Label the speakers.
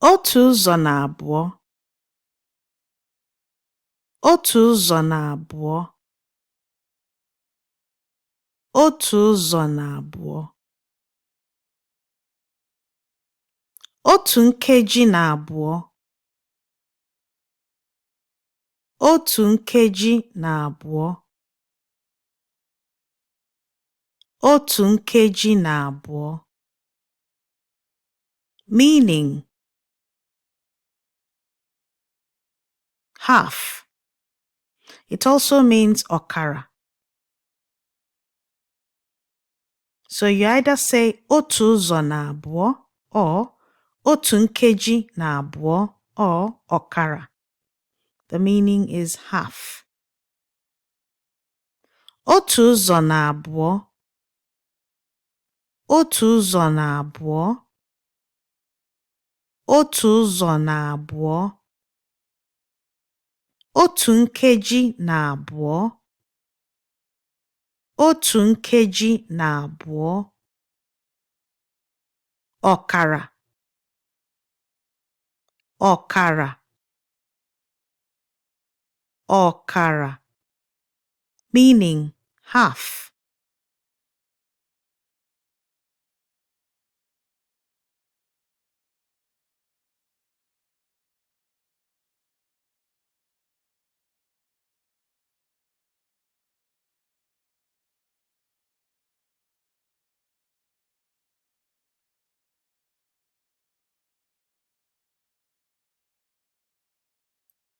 Speaker 1: Otu ụzọ na abụọ. Otu ụzọ na abụọ. Otu ụzọ na abụọ. Otu nkeji na abụọ. Otu nkeji na abụọ. Otu nkeji na abụọ. Meaning: half. It also means ọkara. So you either say otu ụzọ na abụọ or otu nkeji na abụọ or ọkara. The meaning is half. Otu ụzọ na abụọ. Otu ụzọ na abụọ. Otu ụzọ na abụọ. Otu nkeji na abụọ. Otu nkeji na abụọ. Ọkara. Ọkara. Ọkara. Meaning half.